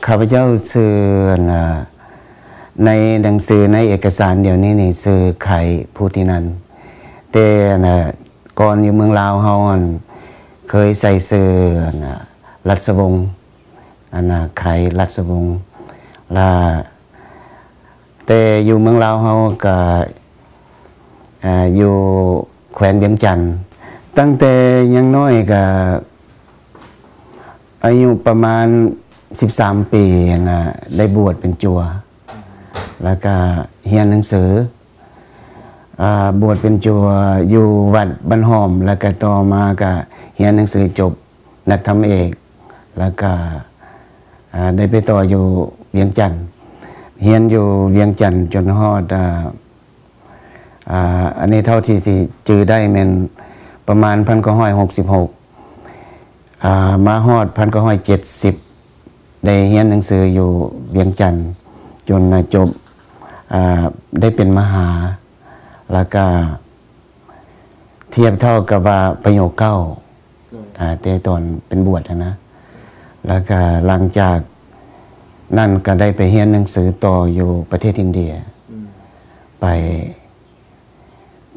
ຂ້າພະເຈົ້າຊື່ ອັນ ໃນໜັງສື ໃນເອກະສານດຽວນີ້ນີ້ ຊື່ ໄຂ ພູທິນັນ. ແຕ່ ອັນ ກ່ອນຢູ່ເມືອງລາວເຮົາ ອັນ ເຄີຍໃສ່ຊື່ ອັນ ລັດສະວົງ ອັນ ໄຂ ລັດສະວົງ ລະ ແຕ່ຢູ່ເມືອງລາວເຮົາກະ ອ່າ ຢູ່ແຂວງວຽງຈັນ. ຕັ້ງແຕ່ຍັງນ້ອຍກະອາຍຸປະມານສິບສາມປີຫັ້ນນະ ໄດ້ບວດເປັນຈົວ ແລ້ວກະຮຽນໜັງສື ອ່າ ບວດເປັນຈົວຢູ່ວັດບ້ານຫ້ອມ ແລ້ວກະຕໍ່ມາກະຮຽນໜັງສືຈົບ ນັກທຳເອກ ແລ້ວກະ ອ່າ ໄດ້ໄປຕໍ່ຢູ່ວຽງຈັນ ຮຽນຢູ່ວຽງຈັນຈົນຮອດ ອ່າ ອ່າ ອັນນີ້ເທົ່າທີ່ຊິຈື່ໄດ້ແມ່ນປະມານພັນເກົ້າຮ້ອຍຫົກສິບຫົກ ອ່າ ມາຮອດພັນເກົ້າຮ້ອຍເຈັດສິບ ໄດ້ຮຽນໜັງສືຢູ່ວຽງຈັນຈົນຈົບ ອ່າ ໄດ້ເປັນມະຫາ ແລ້ວກະ ທຽບເທົ່າກັບວ່າປະໂຫຍກເກົ້າ ໂດຍ ອ່າ ແຕ່ຕອນເປັນບວດຫັ້ນນະ ແລ້ວກະຫຼັງຈາກນັ້ນກະໄດ້ໄປຮຽນໜັງສືຕໍ່ຢູ່ປະເທດອິນເດຍ ອືມ ໄປ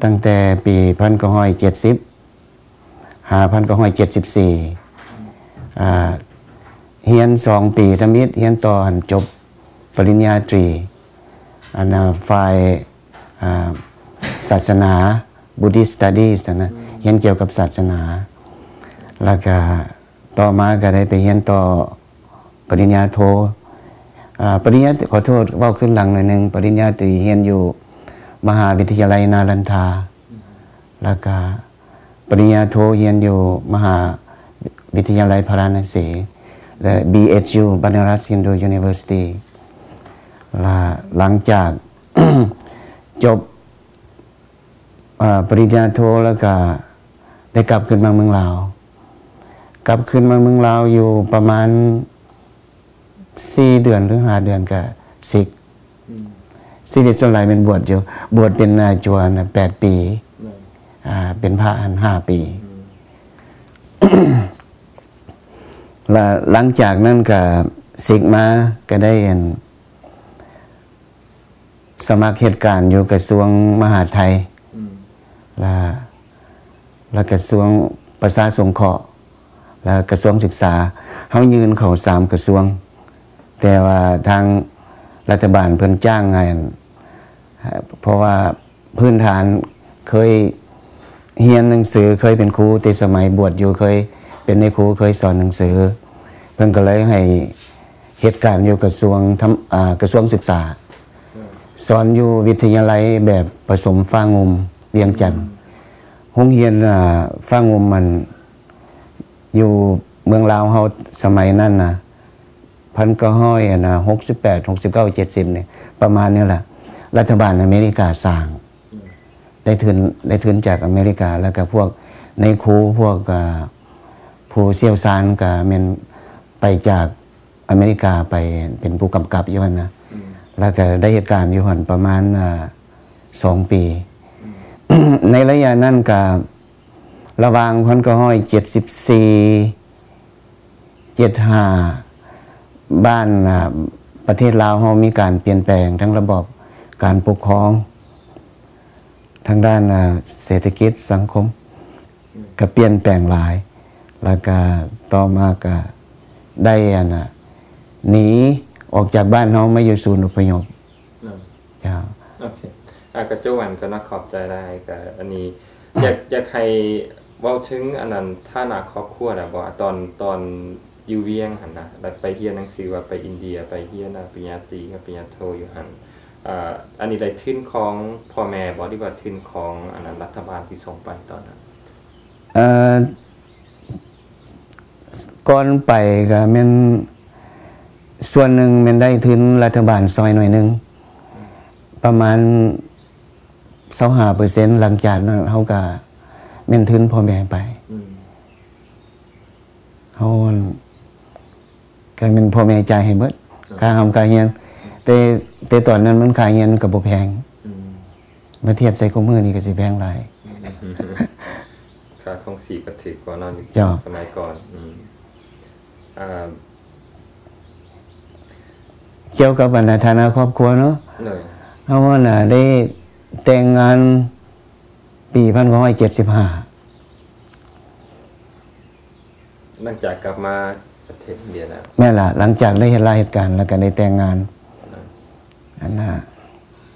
ຕັ້ງແຕ່ປີພັນເກົ້າຮ້ອຍເຈັດສິບ ຫາພັນເກົ້າຮ້ອຍເຈັດສິບສີ່ ອ່າ ຮຽນສອງປີທຳອິດ ຮຽນຕໍ່ຫັ້ນຈົບປະລິນຍາຕີ ອັນນະ ຝ່າຍ ອ່າ ສາສະໜາ Buddhist Studies ຫັ້ນນະ ຮຽນກ່ຽວກັບສາສະໜາ ແລ້ວກະຕໍ່ມາກະໄດ້ໄປຮຽນຕໍ່ປະລິນຍາໂທ ອ່າ ປະລິນຍາ ຂໍໂທດ ເວົ້າຄືນຫຼັງໜ້ອຍໜຶ່ງ ປະລິນຍາຕີຮຽນຢູ່ມະຫາວິທະຍາໄລນາລັນທາ ແລ້ວກະປະລິນຍາໂທຮຽນຢູ່ມະຫາວິທະຍາໄລພາລານະສີ ແລະ BHU Banaras Hindu University ລະ ຫຼັງຈາກ ຈົບ ອ່າ ປະລິນຍາໂທ ແລ້ວກະໄດ້ກັບຄືນມາເມືອງລາວ ກັບຄືນມາເມືອງລາວຢູ່ປະມານສີ່ເດືອນ ຫຼື ຫ້າເດືອນກະສິກ ອືມ ຊີວິດສ່ວນຫຼາຍແມ່ນບວດຢູ່ ບວດເປັນ ອ່າ ຈົວນະ ແປດປີ ແມ່ນ ອ່າ ເປັນພະຫັ້ນຫ້າປີ ອືມ ລະຫຼັງຈາກນັ້ນກະສິກມາ ກະໄດ້ ອັນ ສະໝັກເຮັດການຢູ່ກະຊວງມະຫາດໄທ ອືມ ລະ ລະກະຊວງປະຊາສົງເຄາະ ລະກະຊວງສຶກສາ ເຮົາຍື່ນເຂົ້າສາມກະຊວງ ແຕ່ວ່າທາງລັດຖະບານເພິ່ນຈ້າງໃຫ້ ເພາະວ່າພື້ນຖານເຄີຍຮຽນໜັງສື ເຄີຍເປັນຄູ ແຕ່ສະໄໝບວດຢູ່ ເຄີຍເປັນນາຍຄູ ເຄີຍສອນໜັງສື ເພິ່ນກະເລີຍໃຫ້ເຮັດການຢູ່ກະຊວງທຳ ອ່າ ກະຊວງສຶກສາ ສອນຢູ່ວິທະຍາໄລແບບປະສົມຟ້າງຸ່ມວຽງຈັນ ໂຮງຮຽນ ອ່າ ຟ້າງຸ່ມ ມັນຢູ່ເມືອງລາວເຮົາສະໄໝນັ້ນນະ ພັນເກົ້າຮ້ອຍ ອັນນະ ຫົກສິບແປດ ຫົກສິບເກົ້າ ເຈັດສິບນີ້ ປະມານນີ້ລະ ລັດຖະບານອາເມລິກາສ້າງ ໄດ້ທຶນ ໄດ້ທຶນຈາກອາເມລິກາ ແລ້ວກະພວກນາຍຄູ ພວກ ອ່າ ຜູ້ຊ່ຽວຊານກະແມ່ນໄປຈາກ ອາເມລິກາໄປເປັນຜູ້ກຳກັບຢູ່ຫັ້ນນະ ອືມ ແລ້ວກະໄດ້ເຮັດການຢູ່ຫັ້ນປະມານ ອ່າ ສອງປີ ອືມ ໃນໄລຍະນັ້ນກະລະຫວ່າງພັນເກົ້າຮ້ອຍເຈັດສິບສີ່ ເຈັດຫ້າ ບ້ານ ອ່າ ປະເທດລາວເຮົາມີການປ່ຽນແປງທາງລະບອບການປົກຄອງ ທາງດ້ານ ອ່າ ເສດຖະກິດສັງຄົມ ກະປ່ຽນແປງຫຼາຍ ແລ້ວກະຕໍ່ມາກະໄດ້ ອັນນະ ໜີອອກຈາກບ້ານເຮົາມາຢູ່ສູນອົບພະຍົບ ເຈົ້າ ໂອເຄ ອາ ກະໂຈຫວັນກະເນາະ ຂອບໃຈຫຼາຍ ກະອັນນີ້ ຢາກ ຢາກໃຫ້ເວົ້າເຖິງອັນນັ້ນ ຖານະຄອບຄົວນະບໍ່ ຕອນ ຕອນຢູ່ວຽງຫັ້ນນະ ແລ້ວໄປຮຽນໜັງສືວ່າໄປອິນເດຍ ໄປຮຽນ ອາ ປະລິນຍາຕີກັບປະລິນຍາໂທຢູ່ຫັ້ນ ອາ ອັນນີ້ໄດ້ທຶນຂອງພໍ່ແມ່ບໍ່ ຫຼືວ່າທຶນຂອງອັນນັ້ນ ລັດຖະບານທີ່ສົ່ງໄປຕອນນັ້ນ? ເອີ ກ່ອນໄປກະແມ່ນ ສ່ວນໜຶ່ງແມ່ນໄດ້ທຶນລັດຖະບານຊ່ອຍໜ້ອຍໜຶ່ງ ປະມານຊາວຫ້າເປີເຊັນ ຫຼັງຈາກນັ້ນເຮົາກະແມ່ນທຶນພໍ່ແມ່ໄປ ອືມ ເຮົາ ອັນ ກະແມ່ນພໍ່ແມ່ຈ່າຍໃຫ້ເບິດ ເອີ ຄ່າຮ່ຳຄ່າຮຽນ ແຕ່ ແຕ່ຕອນນັ້ນມັນຄ່າຮຽນກະບໍ່ແພງ ອືມ ມາທຽບໃສ່ຄູ່ມື້ນີ້ກະຊິແພງຫຼາຍ ອືມ ຄ່າຄອງຊີບກະຖືກກວ່າເນາະ ເຈົ້າ ສະໄໝກ່ອນ ອືມ ອ່າ ກ່ຽວກັບອັນຖານະຄອບຄົວເນາະ ໂດຍ ເຮົາຫັ້ນນະໄດ້ແຕ່ງງານປີໜຶ່ງພັນເກົ້າຮ້ອຍເຈັດສິບຫ້າ ຫຼັງຈາກກັບມາປະເທດອິນເດຍແລ້ວ ແມ່ນລະ ຫຼັງຈາກໄດ້ເຮັດລາເຮັດການ ແລ້ວກໍໄດ້ແຕ່ງງານ ໂດຍ ອັນນະ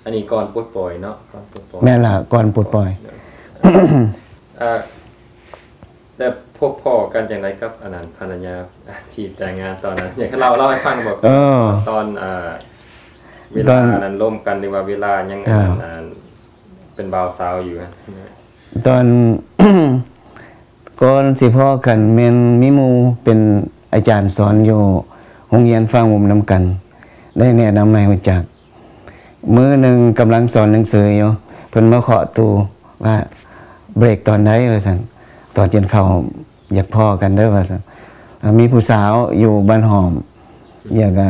ອັນນີ້ກ່ອນປົດປ່ອຍເນາະ ກ່ອນປົດປ່ອຍ ແມ່ນລະ ກ່ອນປົດປ່ອຍ ໂດຍ ເອີ ແລ້ວພົບພໍ້ກັນຈັ່ງໃດກັບອັນນັ້ນ ພັນລະຍາທີ່ແຕ່ງງານຕອນນັ້ນ ຢາກໃຫ້ເລົ່າ ເລົ່າໃຫ້ຟັງບໍ່? ເອີ ຕອນ ເອີ ເວລາ ຕອນ ອັນນັ້ນລົມກັນ ຫຼືວ່າເວລາຍັງ ເຈົ້າ ອັນນັ້ນ ເປັນບ່າວສາວຢູ່? ຕອນ ກ່ອນຊິພໍ້ກັນແມ່ນມີໝູ່ເປັນອາຈານສອນຢູ່ໂຮງຮຽນຟ້າງຫຸ່ມນຳກັນ ໄດ້ແນະນຳໃຫ້ຮູ້ຈັກ. ມື້ໜຶ່ງກຳລັງສອນໜັງສືຢູ່ ເພິ່ນມາເຄາະຕູ້ວ່າ ເບຣກຕອນໃດ ວ່າຊັ້ນ, ຕອນກິນເຂົ້າຢາກພໍ້ກັນເດີ ວ່າຊັ້ນ. ມີຜູ້ສາວຢູ່ບ້ານຫອມ ຢາກ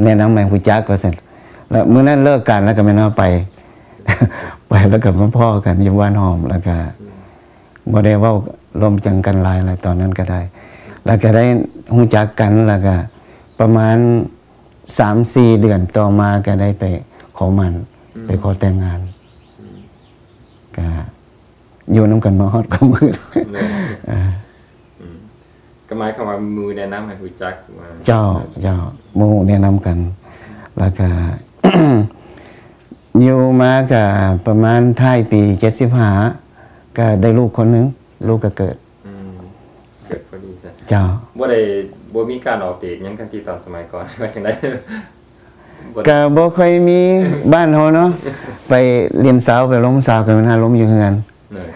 ແນະນຳໃຫ້ຮູ້ຈັກ ວ່າຊັ້ນ. ແລ້ວມື້ນັ້ນເລີກການແລ້ວກໍແມ່ນເຮົາໄປ ໄປແລ້ວກໍມາພໍ້ກັນຢູ່ບ້ານຫອມ ແລ້ວກໍບໍ່ໄດ້ເວົ້າລົມຈັງກັນຫຼາຍ ແລ້ວຕອນນັ້ນກໍໄດ້ ແລ້ວກໍໄດ້ຮູ້ຈັກກັນ ແລ້ວກໍປະມານສາມສີ່ເດືອນຕໍ່ມາກໍໄດ້ໄປຂໍໝັ້ນ ອືມ ໄປຂໍແຕ່ງງານ ອືມ ກໍຢູ່ນຳກັນມາຮອດທຸກມື້ ເອີ ອືມ ກໍໝາຍຄວາມວ່າໝູ່ແນະນຳໃຫ້ຮູ້ຈັກວ່າ ເຈົ້າ ເຈົ້າ ໝູ່ແນະນຳກັນ ແລ້ວກໍ ຢູ່ມາກໍປະມານທ້າຍປີເຈັດສິບຫ້າ ກໍໄດ້ລູກຄົນໜຶ່ງ ລູກກໍເກີດ ອືມ ເກີດພໍດີຊະ ເຈົ້າ ບໍ່ໄດ້ ບໍ່ມີການອອກເດດຫຍັງກັນຕິຕອນສະໄໝກ່ອນ ວ່າຈັ່ງໃດ? ບໍ່ໄດ້ ກະບໍ່ຄ່ອຍມີ ບ້ານເຮົາເນາະ ໄປຫຼິ້ນສາວ ໄປລົມສາວ ກໍແມ່ນຫາລົມຢູ່ເຮືອນ ໂດຍ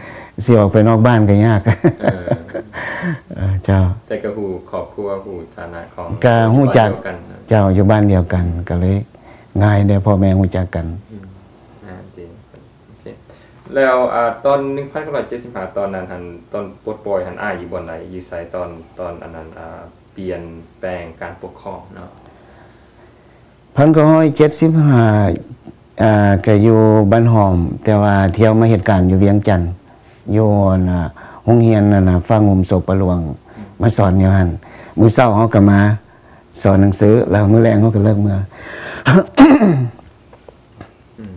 ຊິອອກໄປນອກບ້ານກໍຍາກ ເອີ ເອີ ເຈົ້າ ແຕ່ກໍຮູ້ຄອບຄົວ ຮູ້ຖານະຂອງ ກະຮູ້ຈັກ ຢູ່ບ້ານດຽວກັນ ເຈົ້າ ຢູ່ບ້ານດຽວກັນ ກໍເລີຍງ່າຍເດ້ ພໍ່ແມ່ຮູ້ຈັກກັນ ອືມ ອ່າ ໂອເຄ ແລ້ວ ອ່າ ຕອນໜຶ່ງພັນເກົ້າຮ້ອຍເຈັດສິບຫ້າ ຕອນນັ້ນຫັ້ນ ຕອນປົດປ່ອຍຫັ້ນ ອ້າຍຢູ່ບ່ອນໃດ ຢູ່ໃສ? ຕອນ ຕອນອັນນັ້ນ ອ່າ ປ່ຽນແປງການປົກຄອງເນາະ ພັນເກົ້າຮ້ອຍເຈັດສິບຫ້າ ອ່າ ກໍຢູ່ບ້ານຫອມ ແຕ່ວ່າທ່ຽວມາເຮັດການຢູ່ວຽງຈັນ ຢູ່ ອັນ ໂຮງຮຽນ ອັນ ຟາງຫຸ່ມໂສປະຫຼວງ ມາສອນຢູ່ຫັ້ນ ມື້ເຊົ້າເຮົາກໍມາສອນໜັງສື ແລ້ວມື້ແລງເຮົາກໍເລີກເມືອ ອືມ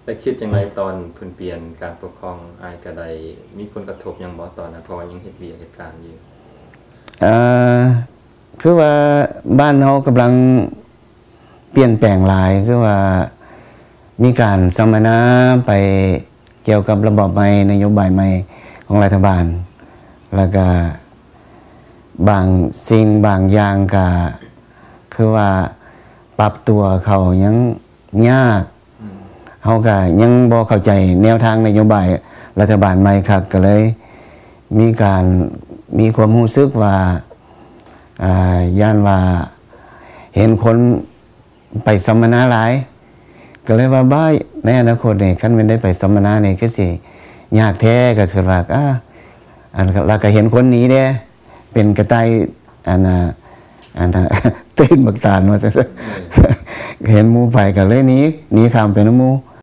ແລ້ວຄິດຈັ່ງໃດຕອນເພິ່ນປ່ຽນການປົກຄອງ? ອ້າຍກໍໄດ້ມີຜົນກະທົບຫຍັງບໍ່ຕອນນັ້ນ? ເພາະວ່າຍັງເຮັດວຽກເຮັດການຢູ່. ເອີ ຄືວ່າບ້ານເຮົາກຳລັງປ່ຽນແປງຫຼາຍ ຄືວ່າມີການສຳມະນາໄປກ່ຽວກັບລະບອບໃໝ່ ນະໂຍບາຍໃໝ່ຂອງລັດຖະບານ ແລ້ວກະບາງສິ່ງບາງຢ່າງກະຄືວ່າປັບຕົວເຂົ້າຍັງຍາກ ອືມ ເຮົາກະຍັງບໍ່ເຂົ້າໃຈແນວທາງນະໂຍບາຍລັດຖະບານໃໝ່ຄັກ ກະເລີຍມີການ ມີຄວາມຮູ້ສຶກວ່າ ອ່າ ຢ້ານວ່າເຫັນຄົນໄປສຳມະນາຫຼາຍ ກະເລີຍວ່າ ບ້າຍ ໃນອະນາຄົດນີ້ ຄັນແມ່ນໄດ້ໄປສຳມະນານີ້ ຄືຊິຍາກແທ້ ກະຄິດວ່າ ອ່າ ອັນ ແລ້ວກະເຫັນຄົນໜີເດ້ ເປັນກະຕ່າຍ ອັນ ອັນ ຕື່ນບັກຕານ ວ່າຊັ້ນ ເຫັນໝູ່ໄປກະເລີຍໜີ ໜີຂ້າມໄປນຳໝູ່